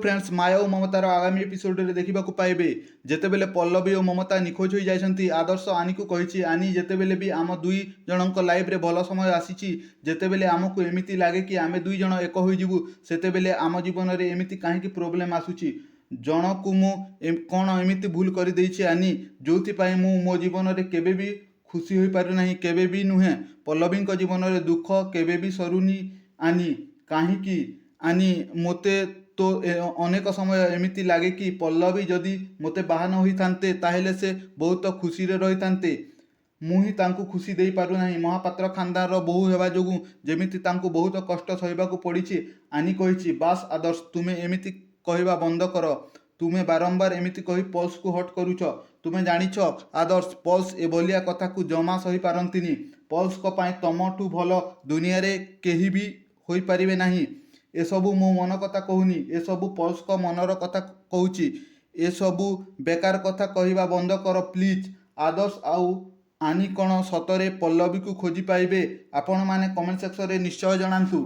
Friends, ମାୟା ଓ ମମତାର ଆଗାମୀ ଏପିସୋଡ଼ରେ ଦେଖିବାକୁ ପାଇବେ, ଯେତେବେଳେ ପଲ୍ଲବୀ ଓ ମମତା ନିଖୋଜ ହୋଇଯାଇଛନ୍ତି। ଆଦର୍ଶ ଆନିକୁ କହିଛି, ଆନି, ଯେତେବେଳେ ବି ଆମ ଦୁଇ ଜଣଙ୍କ ଲାଇଫରେ ଭଲ ସମୟ ଆସିଛି, ଯେତେବେଳେ ଆମକୁ ଏମିତି ଲାଗେ କି ଆମେ ଦୁଇ ଜଣ ଏକ ହୋଇଯିବୁ, ସେତେବେଳେ ଆମ ଜୀବନରେ ଏମିତି କାହିଁକି ପ୍ରୋବ୍ଲେମ୍ ଆସୁଛି? ଜଣକୁ ମୁଁ କ'ଣ ଏମିତି ଭୁଲ କରିଦେଇଛି ଆନି, ଯେଉଁଥିପାଇଁ ମୁଁ ମୋ ଜୀବନରେ କେବେ ବି ଖୁସି ହୋଇପାରୁନାହିଁ? କେବେ ବି ନୁହେଁ। ପଲ୍ଲବୀଙ୍କ ଜୀବନରେ ଦୁଃଖ କେବେ ବି ସରୁନି ଆନି। କାହିଁକି ଆନି? ମୋତେ ତ ଅନେକ ସମୟ ଏମିତି ଲାଗେ କି ପଲ୍ଲବୀ ଯଦି ମୋତେ ବାହା ନ ହୋଇଥାନ୍ତେ, ତାହେଲେ ସେ ବହୁତ ଖୁସିରେ ରହିଥାନ୍ତେ। ମୁଁ ହିଁ ତାଙ୍କୁ ଖୁସି ଦେଇପାରୁନାହିଁ। ମହାପାତ୍ର ଖାନଦାନର ବୋହୂ ହେବା ଯୋଗୁଁ ଯେମିତି ତାଙ୍କୁ ବହୁତ କଷ୍ଟ ସହିବାକୁ ପଡ଼ିଛି। ଆନି କହିଛି, ବାସ୍ ଆଦର୍ଶ, ତୁମେ ଏମିତି କହିବା ବନ୍ଦ କର। ତୁମେ ବାରମ୍ବାର ଏମିତି କହି ପଲ୍ସକୁ ହର୍ଟ କରୁଛ। ତୁମେ ଜାଣିଛ ଆଦର୍ଶ, ପଲ୍ସ ଏଭଳିଆ କଥାକୁ ଜମା ସହିପାରନ୍ତିନି। ପଲ୍ସଙ୍କ ପାଇଁ ତମଠୁ ଭଲ ଦୁନିଆରେ କେହି ବି ହୋଇପାରିବେ ନାହିଁ। ଏସବୁ ମୋ ମନ କଥା କହୁନି, ଏସବୁ ପଲ୍ସଙ୍କ ମନର କଥା କହୁଛି। ଏସବୁ ବେକାର କଥା କହିବା ବନ୍ଦ କର ପ୍ଲିଜ୍। ଆଦର୍ଶ ଆଉ ଆନି କ'ଣ ସତରେ ପଲ୍ଲବୀକୁ ଖୋଜି ପାଇବେ? ଆପଣମାନେ କମେଣ୍ଟ ସେକ୍ସନରେ ନିଶ୍ଚୟ ଜଣାନ୍ତୁ।